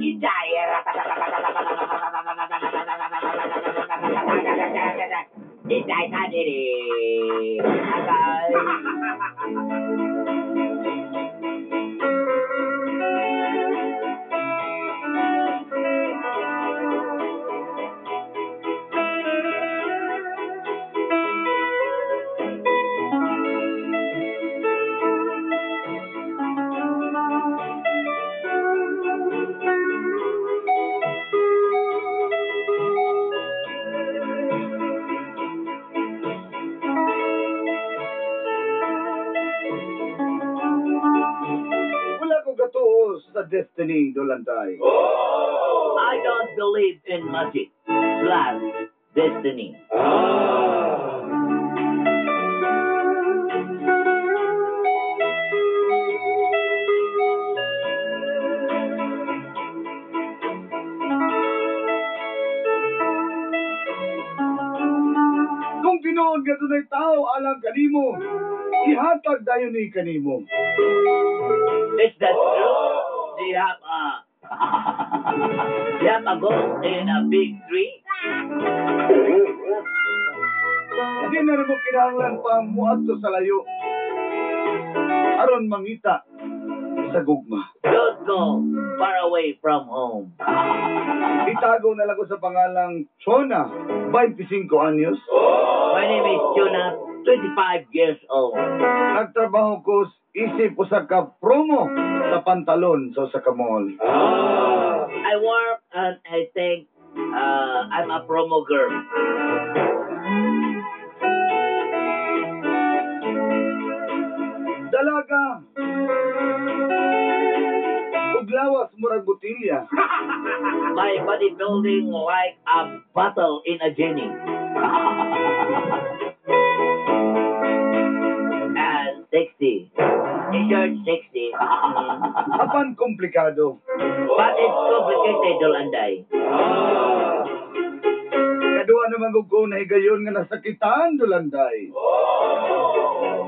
Inday. Inday sa diri. Bye-bye. Wala ko gatuo sa destiny, Dol Anday. I don't believe in magic/destiny. Kung tinuod nga dunay tao alang kanimo, ihatag dayon ni kanimo. Is that true? Do you have a ghost in a big tree? Di na nimo kinahanglan pa muadto sa layo aron mangita sa gugma. Don't go far away from home. Itago na lang ko sa pangalang Chona, 25 anyos. My name is Jonah, 25 years old. Nagtrabaho ko isip usa ka promo sa pantalon sa usa ka mall. I work and I think I'm a promo girl. Dalaga. Ug lawas murag botilya. My body building like a bottle in a genie. And 60. T-shirt 60. Apan komplikado. But it's complicated, Dol Anday. Kaduha naman ko nahigayon nga nasakitan, Dol Anday.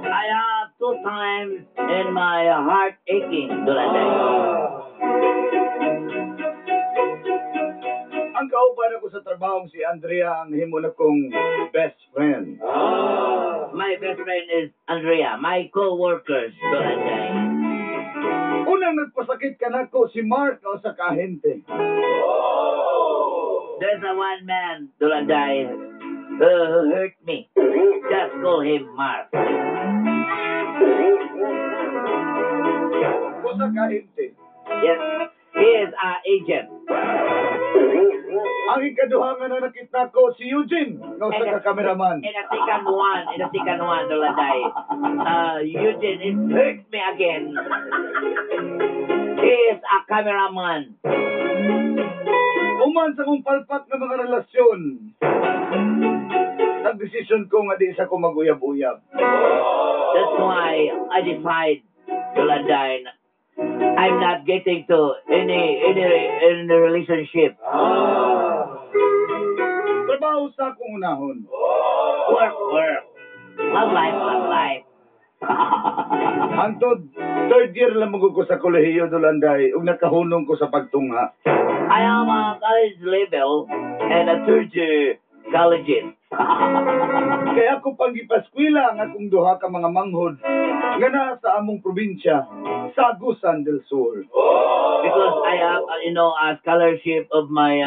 I have two times in my heart aching, Dol Anday. Ang kauban ako sa trabaho si Andrea ang himo na kong best friend. My best friend is Andrea, my co-workers, Dol Anday. Unang nagpasakit kanako si Mark o sa kahente. There's a one man, Dol Anday, who hurt me. Just call him Mark. Usa ka ahente. Yes, he is our agent. Ang ikaduha nga nanakit nako si Eugene nga usa ka cameraman. In the second one, Dol Anday, Eugene, it hurt me again. He is a cameraman. Human sa kong palpak nga mga relasyon, nagdesisyon ko nga di sa ko maguyab-uyab. That's why I decide, Dol Anday, I'm not getting to any relationship. Trabaho sa akong unahon. Work, work. Love life, love life. Hangtod third year lang mo ko sa kolehiyo, Dol Anday, ug nakahunong ko sa pagtungha. I am a college level and a third year colleges. Kaya ako pang gipaskwela ang akong duha ka mga manghod nga naa sa among probinsya sa Agusan del Sur. Because I have, a scholarship of my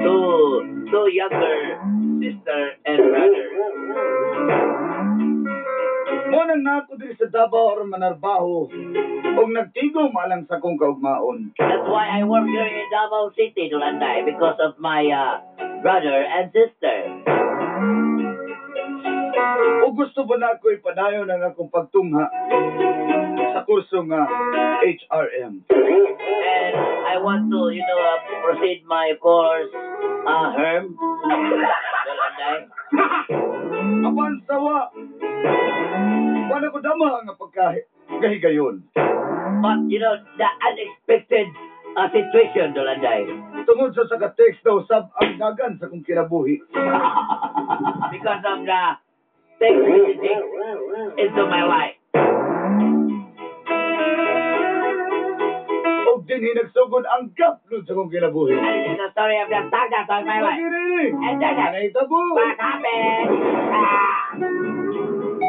two younger sister and brother. Mo nang naa ko diri sa Davao aron manarbaho ug nagtigom alang sa akong kaugmaon. That's why I work here in Davao City, Dol Anday, because of my brother and sister. Ug gusto ba na ako ipadayon ang akong pagtungha sa kurso nga HRM. And I want to proceed my course, HERM. Dol Anday. Apan sawa, wala ko dama nga pagkahigayon. But the unexpected situation, Dol Anday. Tungod sa saka-text daw sab ang dagan sa kong kinabuhi. Because of the text messaging into my life. Dinhi nagsugod ang gaplod sa kong kinabuhi. And this is the story of the saga of my life. Pagirinig! And then, Nahitabo! what happened? Ah!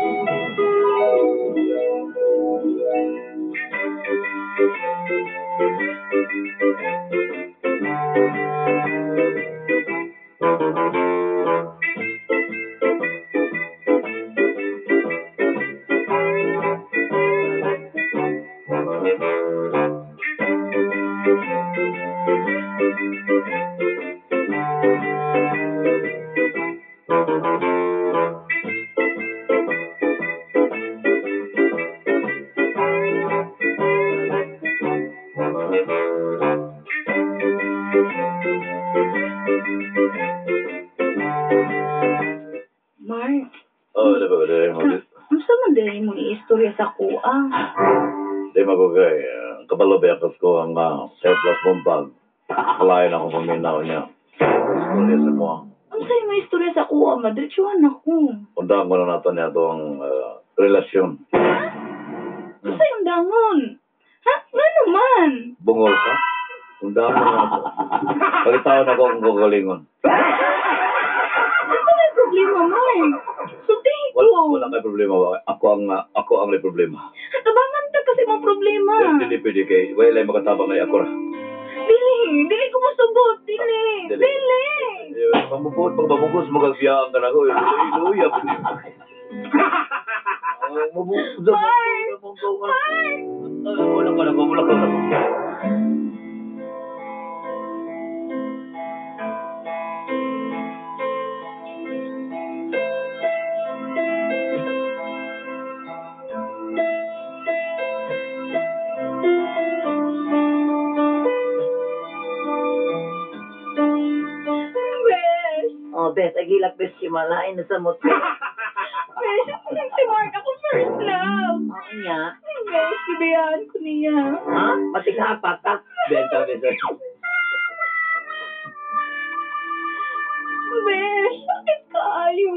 Mark, Oh, di ba, di ba, unsa man diri imong iistorya sa kuha? di magugay. Kabalo ba yakas ko ang surplus bumbag. Kalayan ako paminaw niya. Istorya sa mo. Unsa imong istorya sa kuha, madretsuhan ako. Undahan ko na nato niya ito ang relasyon. Unsa yung dangon? Ha? Nga naman? Bungol ka? Undahan mo na nato. Pagkitaon ako ang gagalingon. Unsa may problema, Mark? Sultihin ko. Wala kay problema ba? Ako ang may problema. Tabangan ta kasi mong problema. Dili pwede kay wala lang makatabang ay ako ra. Dili, dili ko mosubot, dili. Dili. Dili. Pamubot, pagpamugos, magagbiya ang kanako. Iluya po niyo. Mabugos. Mark! Mark! Wala ko na, wala ko na. Besh! Oh, bes, agilak bes si malain na sa mot. Besh, ako lang si Mark. Ako first love. Oo niya. Besh, bibiyaan ko niya. Ha? Matighapak ka. Benta, besa. Besh, sakit kaayo.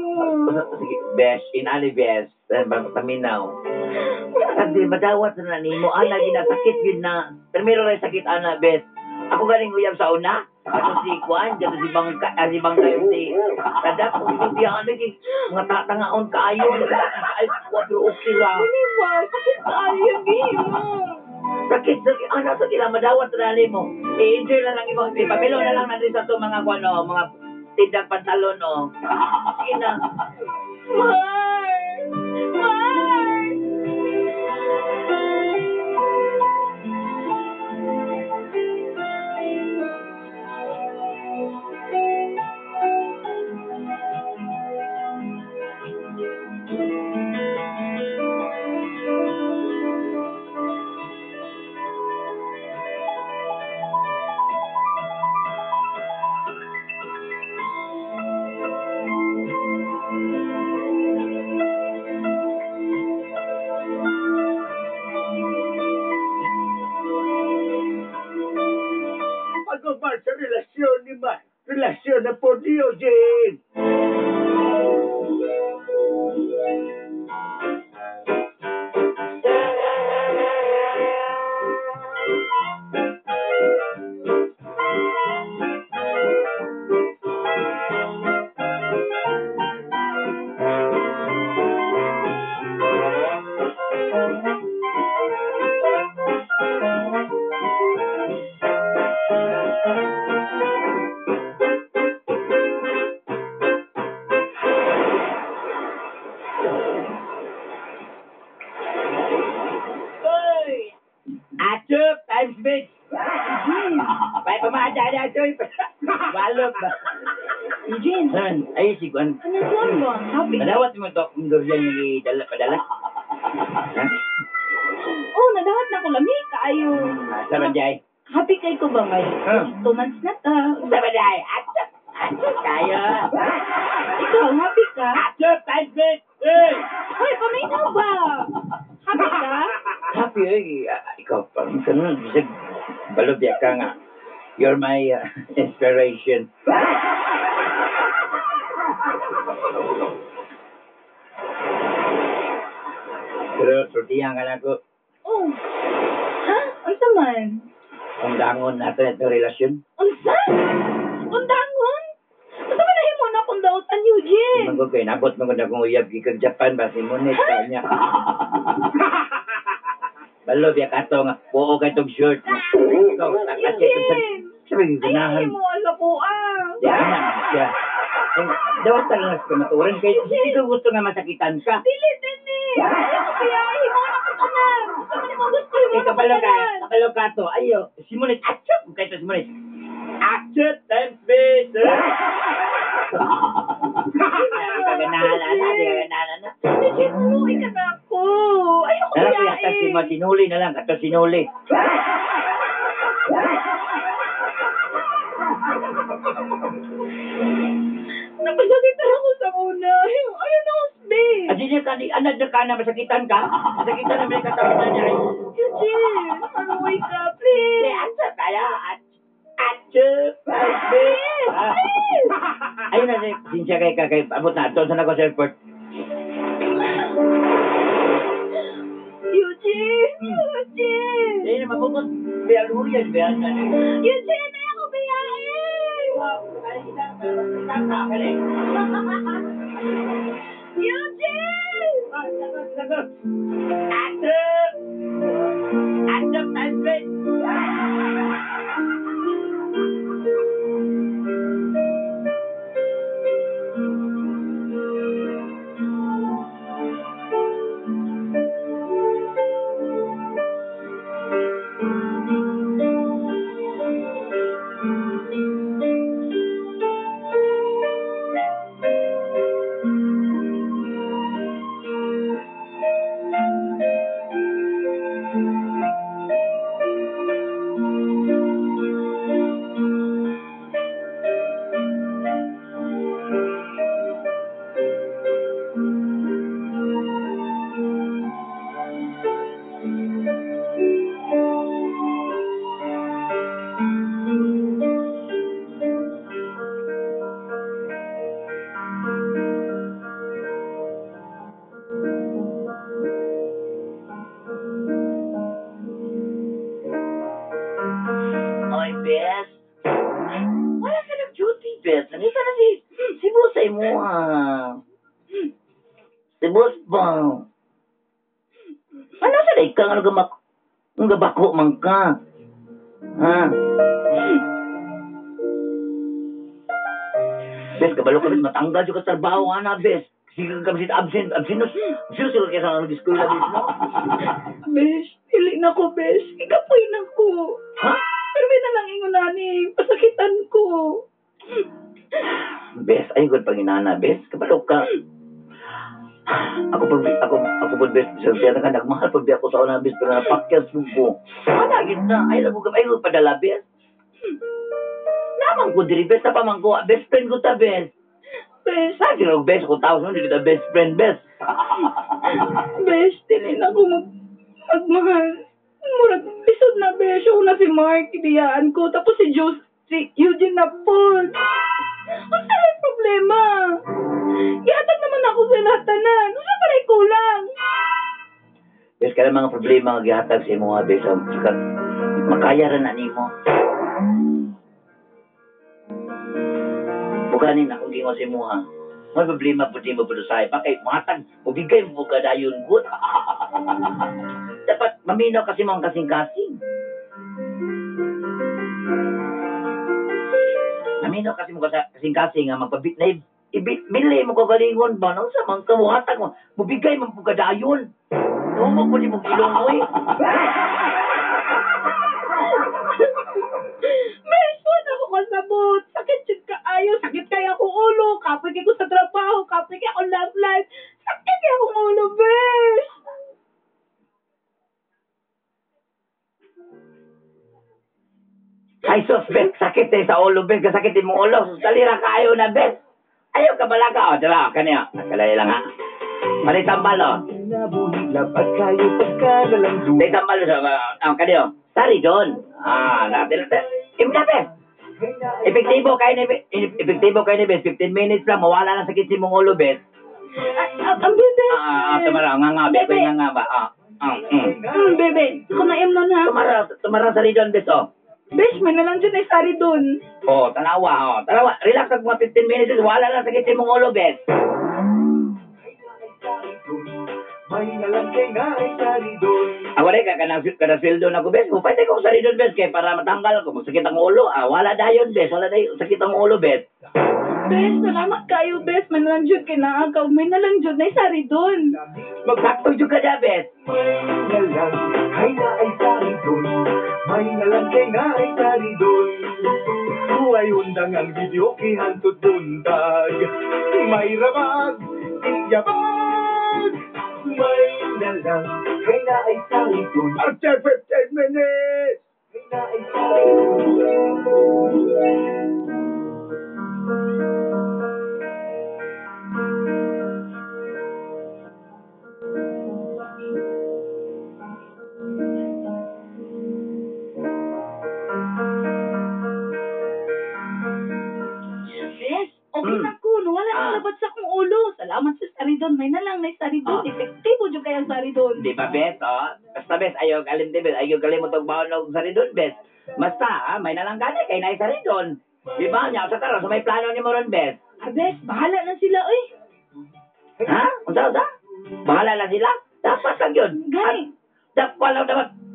Sige, bes, inani bes. Paminaw. Kasi madawat na nimo ana ginasakit yun na. Primero rin sakit ana bes. Ako galing uyab sa una. Ato si Kwan, dito si Bangka, si Bangka si Tadak, kung ibibiyaan lagi, mga tatangaon kaayo. Ay, pero okay ra. Dili ba? Sakit kaayo yung gihimo. Sakit, sakit, ana sa kila madawat na nimo. I-enjoy na lang imo, ipamilo na lang natin sa to mga kwan, oh, mga tindang pantalon, oh. Sige na. Mark! Mark! Pag sa relasyon ni Mark, relasyon na po ni Eugene. Uy! Atsup, times bitch! May pamada na, Choy. Walop ba? Eugene, San? Ay, si Kwan. ano kuwan ba? Happy? Madawat mo ito kung durian yung idala, padala. Ha? Oh, nadawat na ko lami kaayo. Sa banday. Happy kay ko ba ngay? Huh? 2 months na ta. Sa banday. Atsup! Atsup tayo! Ikaw, happy ka? Atsup, times bitch! Uy! Hoy, paminaw ba? Happy ka? Happy, oy. Ikaw, parang ganun. Bisag, balubya ka nga. You're my inspiration. Pero, sultihan ka na ko. Oh. Ha? Unsa man? Undangon nato itong relasyon. Unsa? Undangon? Unsa man nahimo na akong dautan, Eugene? Manggod kay nabot manggod akong uyab gikan Japan ba si Monet sa niya. Balo biya kato nga buo kay tong shirt. Ikaw, takas kay tong Eugene! Sabi Ay, ganahan. mo sa kuha. Di ana man siya. Kung dawat lang sa kamatuoran kay hindi ko gusto nga masakitan ka. Dili, dili. Ayaw ko biyahe. Mo na ko tanan. Unsa man imong gusto, himo Kay na ko kabalo ka, tanan. kabalo ka to. Ayo, si Monet atchop kay to si Monet. Atchop times better. Di ka ganahan ana, di ka ganahan ana. Eugene, muluhi ka na ako. Ayaw ko Nara ko yata si biyahe. mo sinuli na lang kato sinuli. Napasakitan ako sa una. Ayaw, ayaw na ako, babe. Adi niya ka di anad na ka na masakitan ka. Masakitan na may katawan na niya. Eugene, maluwi ka, please. Di atchop kaya atchop times Please, better. please. Ayun na, sinsya kay ka kay abot na ato sa nako sa airport. Eugene, Eugene. Ayun na mabukod. Bialuyan, bialuyan. Eugene, ayaw ko biyahe. Eugene! Atchop! Atchop times better. Oy, Bes. Wala ka ng duty, Bes. Nandito na si boss sa imo, ha. Si boss ba? Ano sa ka? Ano gamak? Ang gabako man ka. Ha? Bes, kabalo ka, Bes. Matanggal yung ka sa trabaho, nga na, Bes. Sige ka absent, absent, absent. Absent, sila kaya sa nag-school na, Bes, no? Besh, dili na ko, Besh. Ikapoy na ko. Ha? Pero may nalang ingon nani, pasakitan ko. Bes, ay good panginana, Bes. Kabalo ka. Ako po, Bes, sa tiyan ka, nagmahal pa ako sa una, Bes, pero napakyas ko. Managin na, ay lang ko, ay ko padala, Bes. Naman ko diri, Bes, napaman ko, best friend ko ta, Bes. Besh, Sa sila, Bes, kung tao sa dito, best friend, Bes. Besh, dili na ko magmahal. Murag, lisod na, Besh. Una si Mark, ibiyaan ko. Tapos si Jose, si Eugene na po. Unsa may problema? Gihatag naman ako sa lahat tanan. Unsa pa rin kulang? Bes, kaya mga problema nga gihatag sa imo nga, Bes, saka, makaya ra na nimo. Bukanin akong gingon sa imo, ha. May problema po di mo po sa iba. Kay matag, mabigay mo po kadayon good. Dapat maminaw kasi mga kasing-kasing. Maminaw kasi mo kasing-kasing nga magpabit na ibili mo kagalingon ba? Nung sa mga kamuhatag mo, mabigay mo po kadayon. Mo po di mo ilong mo eh. Besh, wala ako kasabot. Sakit jud kaayo. Sakit kay akong ulo. Kapoy kay ko sa trabaho. Kapoy kay akong love life. Sakit kay akong ulo, Besh. Ay, sus, Bes, sakit eh sa ulo, Bes. Kasakit imong ulo. Sus, dalira kaayo na, Bes. Ayaw ka balaga. O, dala, kaniya. Kalay lang, ha. Mali tambal, o. Kinabuhi lapat kayo pagkalalang Dahil tambal, o. Kaniyo. Sorry, John. Ah, natin. Im na, Bes. Epektibo kayo ni epektibo kayo ni Bes. 15 minutes lang, mawala na sakit si mong ulo, Bes. Ang bebe. Tumara. Nga nga, Bes. Nga nga ba? Bebe. Ako na im nun, ha? Tumara, tumara sa Ridon, Bes, o. Besh, may nalang dyan ay sari dun. Oh, tanawa, oh. Tanawa, relax ang mga 15 minutes. Wala na sakit imong ulo, bes. May nalang kay naay saridon. Ako rin, kada sweldo na ko, bes. Kung pwede ko saridon, bes, kay para matanggal ko. Magsakit ang ulo. Ah, wala dayon, bes. Wala dayon. Sakit ang ulo, bes. Besh, salamat kayo, Besh. May nalang dyan kay naakaw. May nalang dyan ay sari dun. Magsakto dyan ka dyan, bes. May nalang kay naay saridon. May nalang kay naay saridon. Huway undang ang video kihantod buntag. May rabag, iyabag. May nalang kay naay saridon. After 15 minutes! Kay naay saridon. Besh, okay na ko. Wala na labad sa akong ulo. Salamat sa saridon. May nalang na saridon. Epektibo dyan kaya saridon. Di ba, bes? Oh? Basta, bes, ayaw kalim, di, bes. Ayaw kalim mo baon og saridon, bes. Basta, ha, may nalang gani kay naay saridon. Di ba? Nya, sa karon, so may plano ni mo ron, bes. Ah, bes, bahala na sila, oy. Ha? Unsa, unsa? Bahala na sila? Dapat lang yun. Gani. Dapat,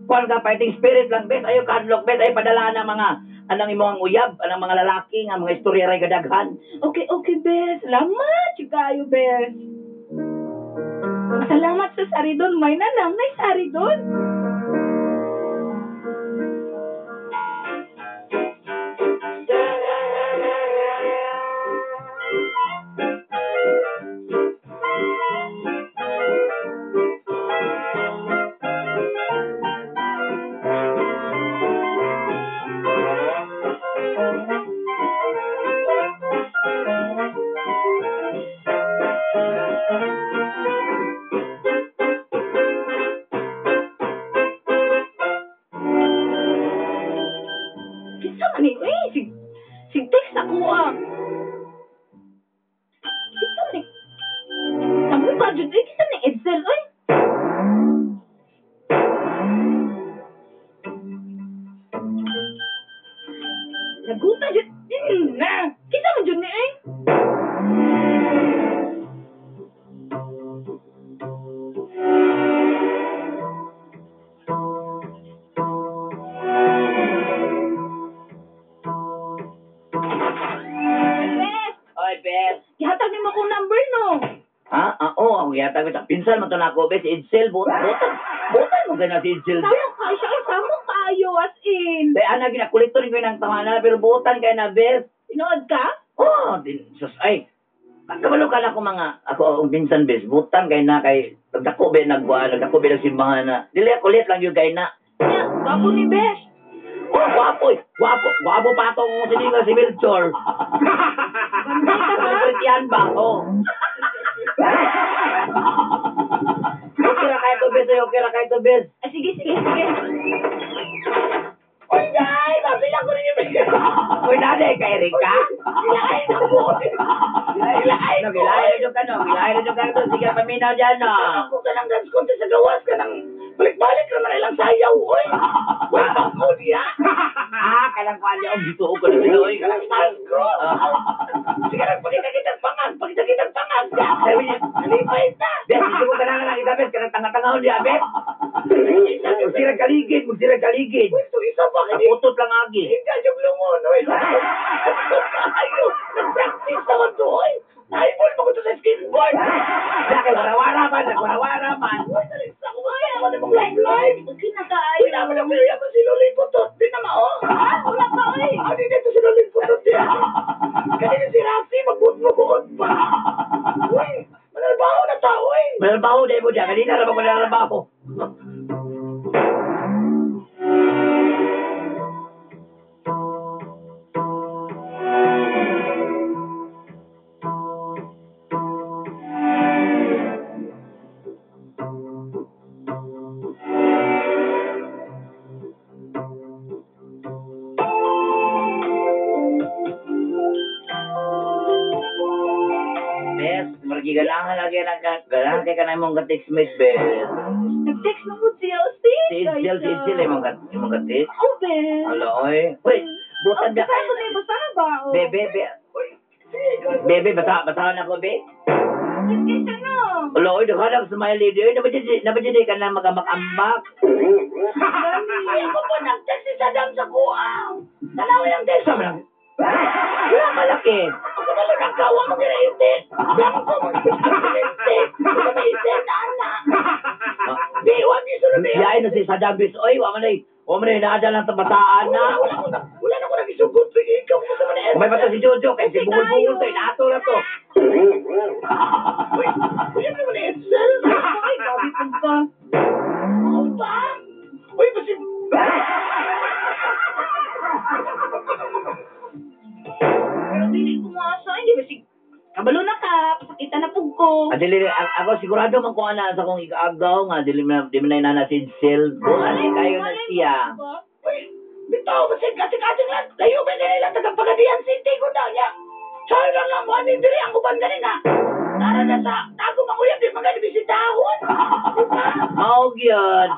kuwan ka, fighting spirit lang, bes. Ayaw kadlok, bes. Ayaw padala ng mga, anang imong uyab, anang mga lalaki, nga mga istorya ray gadaghan. Okay, okay, bes. Salamat, kayo, bes. Salamat sa saridon. May nalang na saridon. Kinsa man ni? Eh, sig text ako ah. Kinsa man ni? Amo ba jud eh kinsa ni Edsel oy? Naguta jud. Na. Kinsa man jud ni eh? Oy, bes. Gihatag nimo akong number, no? Ha? Ah, oo, ako gihatag ko. Pinsan man to na ako, bes. Edsel, butan mo gana si Edsel, bes. Samo kayo siya, samo kayo, as in. Kaya ana, ginakuliton ko ng tamanan, pero butan kayo na, bes. Tinood ka? Oh, din, sus, ay. Kabalo ka na ako mga, ako ang pinsan, bes. Butan kayo na, kay, nagdako be, nagbuan, nagdako be, nagsimbahan na. Dili, kulit lang yun kayo na. Nya, gwapo ni bes. Oh, gwapo, eh. Gwapo, gwapo pa itong sininga si Melchor. Bantay ka, ha? Yan ba? Oh. Okay ra kayo to, bes. Okay ra kayo to, bes. Ah, sige, sige, sige. Oy, day! Mabila ko rin yung Uy, nanay, kay Erika. Gilain na po. Gilain na Gilain na ka, no. Gilain na ka, no. Sige, paminaw dyan, no. Ako ka ng dance contest sa gawas ka ng balik-balik naman ilang sayaw, oy. Uy, bangko niya. Ah, kalang kuha niya. Oh, dito ko na sila, oy. Kalang sangro. Sige lang, pakita-kitang pangan, pakita-kitang pangan. Sabi niya, Alipay na. Bes, hindi ko ka na kita, bes. Kanang tanga-tangahon niya, bes. Magsirag kaligid, magsirag kaligid. Uy, ito isa pa. Naputot lang agi. Hindi yung lungon, oy. Ayo, nag-practice naman to, oy. Naibol mo ko to sa skateboard. Kaya warawara man, warawara man. Uy, nalis ako. Uy, naman yung live-live. Okay na kaayo. Uy, naman ang kaya mo si Loleng Putot. Di na mao. Ah, wala pa, oy. Ano dito si Loleng Putot niya? Kanina si Rafi, magbuot-buot pa. Uy, manalbaho na tao, eh. Manalbaho dahil mo dyan. Kanina na ba manalbaho? Ganahan lagi na ganahan kay kanay mong ka-textmate, bes. Nag-text na po siya, si. Si Edsel Edsel, si Edsel ay imong katis. Oh, besh. Hala, oy. Uy, butan Oh, na basa ko na, basa na ba? Oh. Bebe, be. Bebe, basa, basahan ako, be. Sige siya, no. Hala, oy, daghan ang smiley di. Oy, nabadyan ka na mag-ambak. Gani. Ay, ako po nag-text si Saddam sa kuha. Tanaw yung text. Sabi lang. Wala malaki. Ako na lang ang kawa mo ginainti. Blanco mo ginainti. Ito may isend, ana. Di, wag yung sunod na yan. Na si Saddam bis. Oy, wa man ay. Wa man ay naada lang sa bataan na. Wala na ko nagisugot. Ikaw mo sa mga. May bata si Jojo. Kaya si bungol-bungol to. Inato na to. Uy, uy, ano naman Edsel? Ay, gabi po ka. Oo ba? Uy, basi... Pero dili ko maasa. Hindi ba si... Kabalo na ka, pasakita na pug ko. Ah, dili, ako sigurado man kung ana sa akong igaagaw nga, dili man, di man na inana si Edsel. Buwan kayo na siya. Diba? Uy, bitaw, basi kating-kating lang. Layo ba nila taga Pagadian City ko daw niya. Sorry lang lang mo, aning diri ang uban ganina. Tara na sa, tago manguyab, di mga bisitahon. Diba? Maog yun.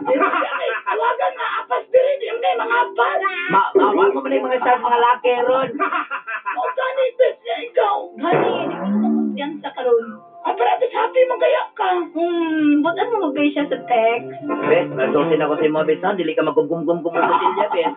Pero siya kay, tawagan nga apas diri, di mga mga apas. Ma, mo man yung mga stars, mga laki ron. O gani, best niya ikaw. Gani, di ko makumpiyansa karon. Ah, pero at least happy man kaya ka. Butan mo magkay siya sa text. Bes, nasultin ako sa mga bes, ha? Dili ka magkumkumkum kumukutilya, bes.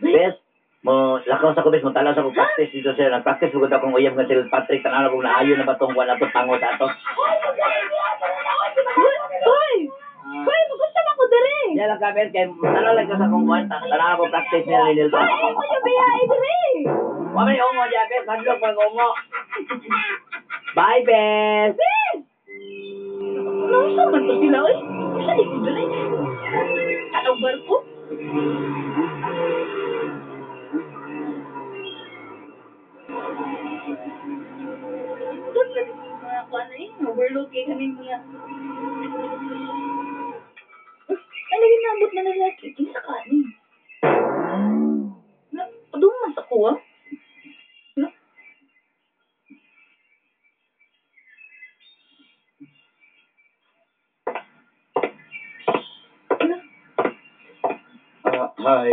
Bes, mo lakaw sa ko bes, mo tala sa ko practice dito sir. Nag-practice mo akong uyab nga si Patrick tanaw kung naayo na ba tong kuan ato pango sa ato. Hoy! Hoy, magusto man ko diri. Diya lang ka bes, kay tanaw lang ko sa akong kuan, tanaw ko practice nila ni Neil. Hoy, ay mo yung biyahe diri. Wa may ungo diya bes, hadlok mag ungo. Bye bes. Bes! Nausa man to sila, oy. Usa di ko diri. Anong barko? Doon na mga kuan eh, overlooking kami mga... Ay, naging nabot na lalaki. Kinsa ka ni? Na, doon man sa kuha. Na? Na? Hi.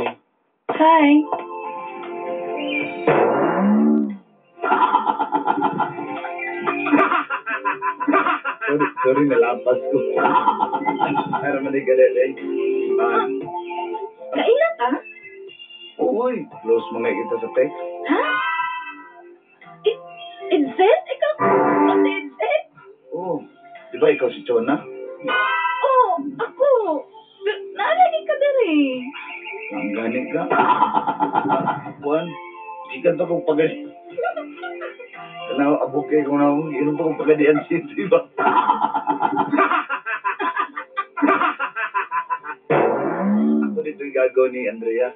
Hi. Sorry, nalapas ko. Pero manigalele. Kaila ka? Uy, close mo nga kita sa text. Ha? Edsel? Ikaw? Ikaw si Edsel? Oo. Di ba ikaw si Chona? Oo, ako. Naalagi ka diri. Ang gani ka. Juan, di ka to kong pagadi. Tanaw, abukay ko na ako. Inom pa kong pagadian city ba? Ako dito yung gagaw ni Andrea.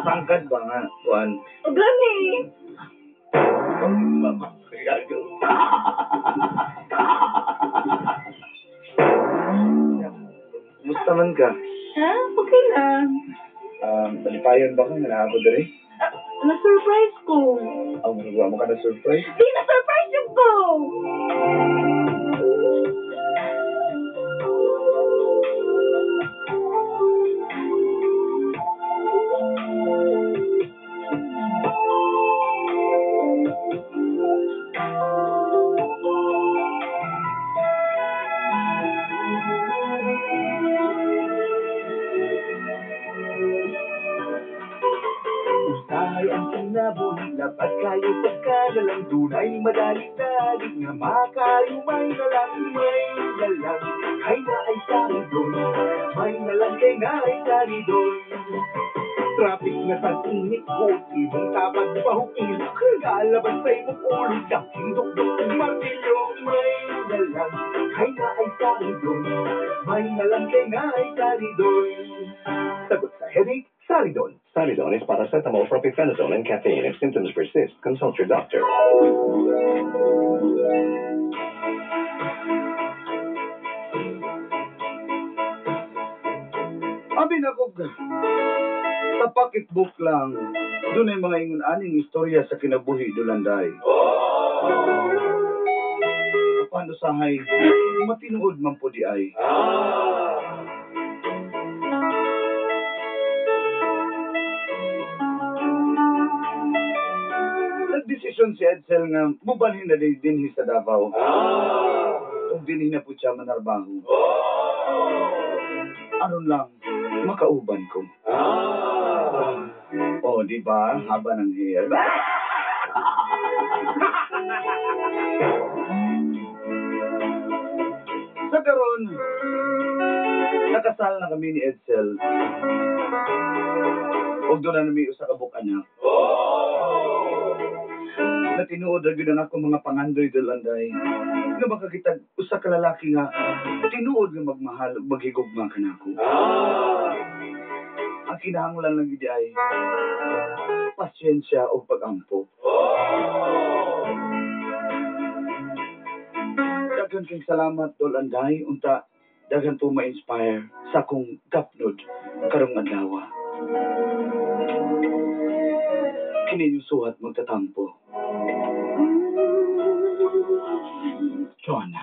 Tangkad ba nga, Juan? O gani. Gagaw. Kumusta man ka? Ha? Okay lang. Malipayon ba ka nga naabot diri? Na-surprise ko. Ang nagawa mo ka na surprise? Di, na-surprise yung ko! Usahay ang kinabuhi, dapat kayo pagkadalang dunay madali-dali nga makayumay na lang, may na lang, kay na ay sari doon, may na lang kay na ay sari doon. Traffic na tag-init ko, imong tapad bahukil. Kalabas sa imong ulo, dakidok-dok martilyo. May nalang kay naay Saridon. May nalang kay naay Saridon. Sagot sa headache, Saridon. Saridon is paracetamol, propyphenazone, and caffeine. If symptoms persist, consult your doctor. Abi na ko sa pocketbook lang. Doon ay mga ingon aning istorya sa kinabuhi dulanday. Paano sahay matinuod man po di ay. Nagdesisyon si Edsel nga mubalhin na dinhi sa Davao. Ug dinhi na po siya manarbaho. Aron lang makauban ko. Oh, di ba? Haba ng hair. Sa karon, nakasal na kami ni Edsel. Ug doon na nami usa ka buok anak. Natinuod ra gyud ang akong mga pangandoy dulanday. Nga makakitag usa ka lalaki nga tinuod nga magmahal ug maghigugma kanako. Ang kinahanglan lang gyud ay pasyensya ug pag-ampo. Daghan kay salamat Dol Anday, unta daghan po ma-inspire sa akong gapnod karong adlaw. Kini yung suhat magtatampo. Joanna.